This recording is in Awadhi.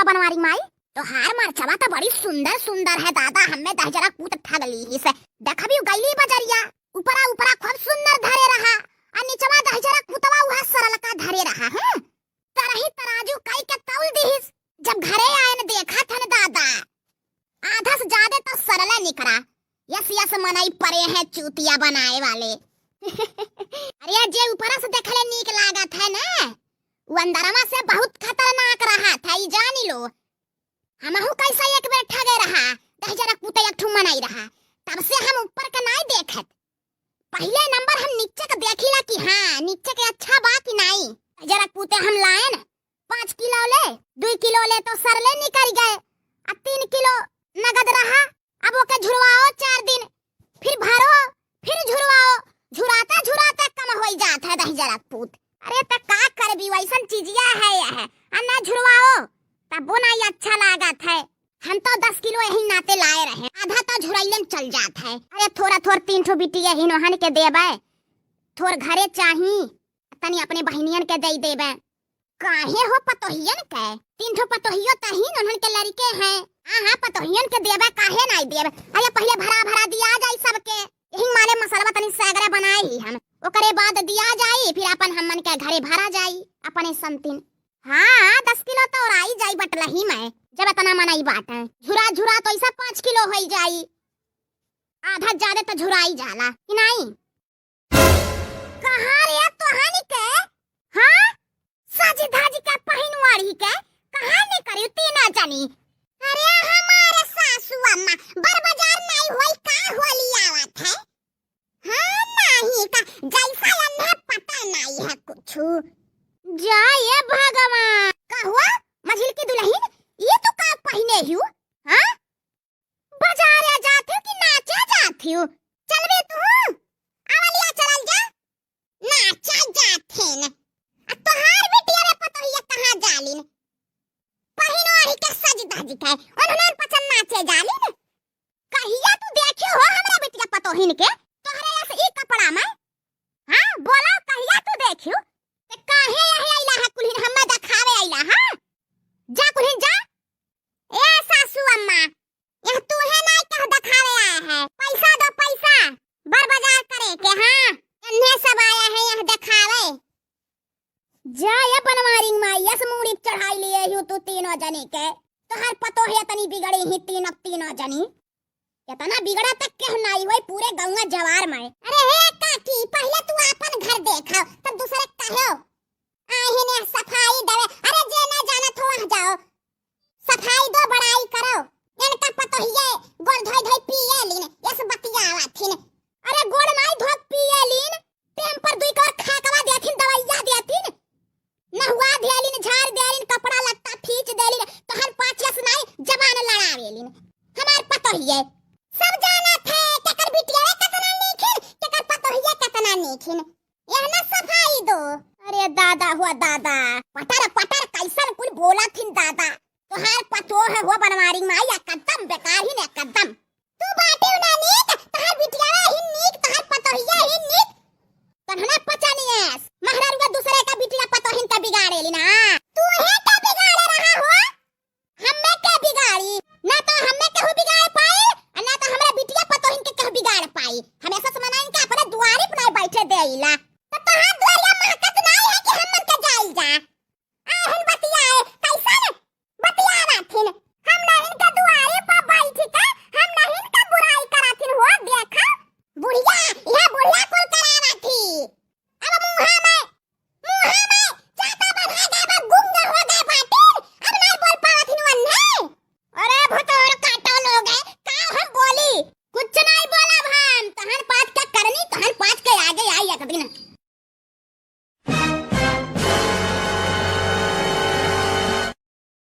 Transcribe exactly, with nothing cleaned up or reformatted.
बनवारी माई, तोहार मरचवा त बड़ी सुंदर सुंदर है दादा, हम्मे दहिजरा पूत ठग लीहिस। देखबी गइली बजरिया, ऊपरा ऊपरा खूब सुंदर धरे रहा, आ निचवा दहिजरा पूतवा उहा सरलका धरे रहा, हैं? तरही तराजू कई के तौल दिहिस। जब घरे आयन देखत हन दादा, आधा से जादे तो सरले निकरा। यस यस मनई परे हैं चूतिया बनाए वाले। अरे जे ऊपरा से देखले नीक लागत है ना, उ अंदरवा से बहुत खतरनाक रहत है, ई जानी लो। हमहू कैसा एक बेर ठगे रहा, दहिजरा पूते एक ठू मनई रहा, तब से हम ऊपर के नाई देखत। पहिले नंबर हम नीचे के देखिला कि हाँ, नीचे के अच्छा बा कि नाई। दहिजरा पूते हम लायन, पाँच किलो ले, दुई किलो ले तो सरले निकल गए, आ तीन किलो नगद रहा। अब ओके झुरवाओ चार दिन, फिर भरो, फिर झुरवाओ, झुराता झुराता कम होई जात है दहिजरा पूत। अरे त का करबी, वैसन चीजिया है यह, आ ना झुरवाओ तबो ना ये अच्छा लागत है। हम तो दस किलो यही नाते लाए रहे, आधा तो झुरैले में चल जात है। अरे थोरा थोर तीन ठो बिटिया हिनोहन के देबे, थोर घरे चाही, तनी अपने बहिनियन के दे देबे। काहे हो पतोहियन के? तीन ठो पतोहियो त हीन, उन्हन के लड़के हैं। हाँ, हाँ, पतोहियन के देबे, काहे नाई देबे? अरे पहिले भरा भरा दिया जाई सबके। यही माने मसलवा तनी सगरे बनाए ही हम। ओकरे बाद दिया जाई, फिर अपन हमन के घरे भरा जाई, अपने संतिन। हाँ, दस किलो तो ओराई जाई बटलही में, जब इतना मनई बाटे। झुरा झुरा तो ऐसा पाँच किलो होई जाई। आधा जादे तो झुराई जाला, कि नाई? कहाँ रे तोहनी के? हाँ? सज धज के पहिन ओढ़ी के कहाँ निकरी तीनों जनी? अरे हमारे सासू अम्मा, बर बाजार नाई होई का होली आवत है? हाँ, नाही का, जैसा अन्हे पता नाई है कुछु। जा ये भगवान। का हुआ? मझिल की दुल्हन, ये तू का पहिने हियो? हाँ? बाजारे जात हियो कि नाचे जात हियो? चलबे तू? आवलिया चलल जा। नाचे जात हिन। आ तोहार बिटिया रे पतोहिया कहाँ जालिन? पहिन ओढ़ी के सज धज के, उन्हन पचन नाचे जालिन। कहिया तू देखियो हो हमरा बिटिया पतोहिन के, तोहरे अस ई कपड़ा में? हाँ, बोला कहिया तू देखियो? ते काहे यही अइला है कुल्हिन हम्मे देखावे अइला, हाँ? जा कुल्हिन जा। ए सासू अम्मा, यह तूहे नाई कह देखावे आया है, पैसा दो पैसा, बर बाजार करे के, हाँ? एन्हे सब आया है यह देखावे। जा ये बनवारिन माई, यस मूड़ी चढ़ाई लिए हियो तू तीनों जनी के। तोहर पतोह एतनी बिगड़ी ही तीनों, तीनों जनी। एतना बिगड़ा तक केहू नाई होई पूरे गौवा जवार में। अरे हे काकी, पहिले तू आपन घर देखो, तब दूसरे कहो। आही ने सफाई देवे। अरे जे ना जानत हो वहाँ जाओ, सफाई दो, बड़ाई करो। इनका पतोहिए गोड़ धोई धोई पिए लीन, यस बतियावा थिन। अरे गोड़ नाई धो पिए लीन, टेम पर दुई कौर खाकवा देथिन, दवाइया देथिन, नहुआ देलिन, झाड़ देलिन, कपड़ा लत्ता फीच देलिन, तोहर पाँच यस नाई जबान लड़ावेलिन। हमार पतोहिए सब जानत है, केकर बिटिया रे केतना नीखिन, केकर पतोहिए केतना नीखिन। यह ना सफाई दो। अरे दादा हुआ दादा, पटर पटर कैसन कुल बोला थिन दादा। तोहार पतोह हो बनवारी माई एकदम बेकार ही ने एकदम। तू बाटे ना नीक, तोहार बिटिया ही नीक, तोहार पतोहिया ही नीक। तन्हना पचानियस, महररुआ दूसरे का बिटिया पतोहिन का बिगाड़े ली ना। तू है का बिगाड़े रहा हो? हम्मे के बिगाड़ी? ना तो हम्मे केहू बिगाड़े पाइल, आ ना तो हमरा बिटिया पतोहिन के केहू बिगाड़ पाई। हमेशा से मनाइन के अपने दुआरी पर बैठे देइला।